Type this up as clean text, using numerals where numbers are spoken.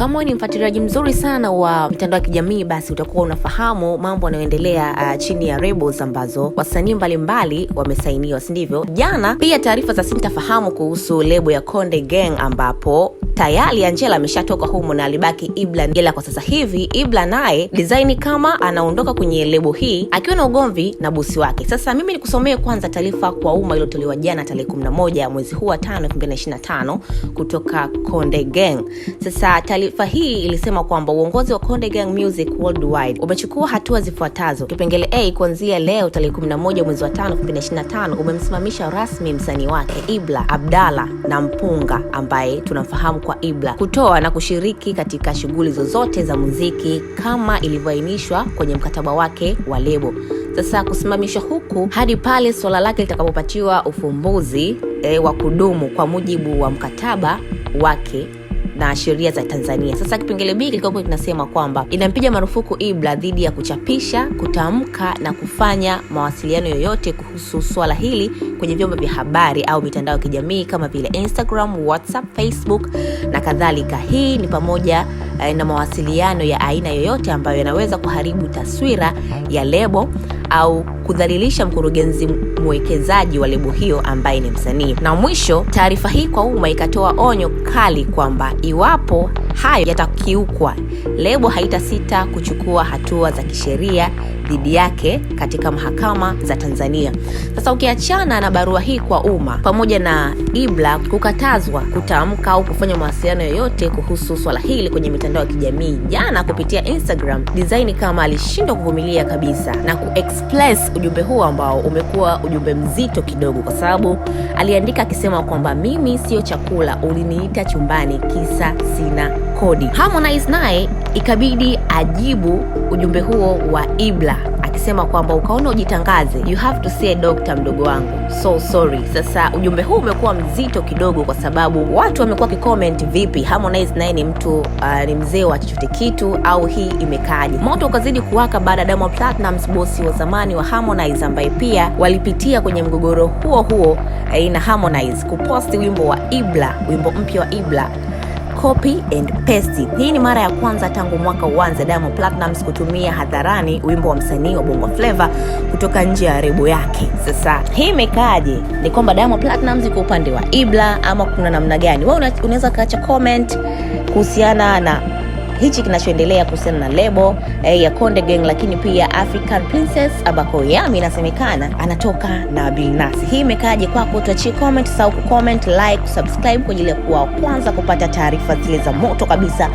Kama wewe ni mfuatiliaji mzuri sana wa mitandao ya kijamii, basi utakuwa unafahamu mambo yanayoendelea chini ya labels ambazo wasanii mbalimbali wamesainiwa, si ndivyo? Jana pia taarifa za sintafahamu kuhusu lebo ya Konde Gang, ambapo tayari Angela ameshatoka humo na alibaki Ibla, ila kwa sasa hivi Ibla naye design kama anaondoka kwenye lebo hii akiwa na ugomvi na bosi wake. Sasa mimi nikusomee kwanza taarifa kwa umma iliyotolewa jana tarehe 11 mwezi huu wa 5 2025 kutoka Konde Gang. Sasa taarifa hii ilisema kwamba uongozi wa Konde Gang Music Worldwide umechukua hatua zifuatazo. Kipengele A, kuanzia leo tarehe 11 mwezi wa 5 2025 umemsimamisha rasmi msanii wake Ibla Abdalla na Mpunga ambaye tunamfahamu kwa Ibla kutoa na kushiriki katika shughuli zozote za muziki kama ilivyoainishwa kwenye mkataba wake wa lebo. Sasa kusimamishwa huku hadi pale suala lake litakapopatiwa ufumbuzi wa kudumu kwa mujibu wa mkataba wake na sheria za Tanzania. Sasa kipengele B kilikuwa kinasema kwamba inampiga marufuku Ibra dhidi ya kuchapisha, kutamka na kufanya mawasiliano yoyote kuhusu swala hili kwenye vyombo vya habari au mitandao ya kijamii kama vile Instagram, WhatsApp, Facebook na kadhalika. Hii ni pamoja na mawasiliano ya aina yoyote ambayo yanaweza kuharibu taswira ya lebo au kudhalilisha mkurugenzi mwekezaji wa lebo hiyo ambaye ni msanii. Na mwisho, taarifa hii kwa umma ikatoa onyo kali kwamba iwapo hayo yatakiukwa, lebo haitasita kuchukua hatua za kisheria dhidi yake katika mahakama za Tanzania. Sasa ukiachana na barua hii kwa umma pamoja na Ibra kukatazwa kutamka au kufanya mawasiliano yoyote kuhusu swala hili kwenye mitandao ya kijamii, jana kupitia Instagram, Design kama alishindwa kuvumilia kabisa na kuexpress ujumbe huo ambao umekuwa ujumbe mzito kidogo, kwa sababu aliandika akisema kwamba mimi sio chakula, uliniita chumbani kisa sina kodi. Harmonize naye ikabidi ajibu ujumbe huo wa Ibra akisema kwamba ukaona ujitangaze, you have to see a doctor, mdogo wangu, so sorry. Sasa ujumbe huu umekuwa mzito kidogo, kwa sababu watu wamekuwa wakicomment, vipi Harmonize naye ni mtu ni mzee wa chochote kitu au hii imekaaje? Moto ukazidi kuwaka baada ya Diamond Platnumz, bosi wa zamani wa Harmonize, ambaye pia walipitia kwenye mgogoro huo huo na Harmonize, kuposti wimbo wa Ibra, wimbo mpya wa Ibra, copy and paste. Hii ni mara ya kwanza tangu mwaka uanze Diamond Platnumz kutumia hadharani wimbo wa msanii wa Bongo Flava kutoka nje ya lebo yake. Sasa hii imekaaje? Ni kwamba Diamond Platnumz iko upande wa Ibra ama kuna namna gani? Wewe unaweza kaacha comment kuhusiana na hichi kinachoendelea kuhusiana na lebo ya Konde Gang, lakini pia African Princess ambako Yammi inasemekana anatoka na Billnass. Hii imekaaje kwako? Tuachie comment, usisahau ku comment, like, subscribe kwa ajili ya kuwa kwanza kupata taarifa zile za moto kabisa.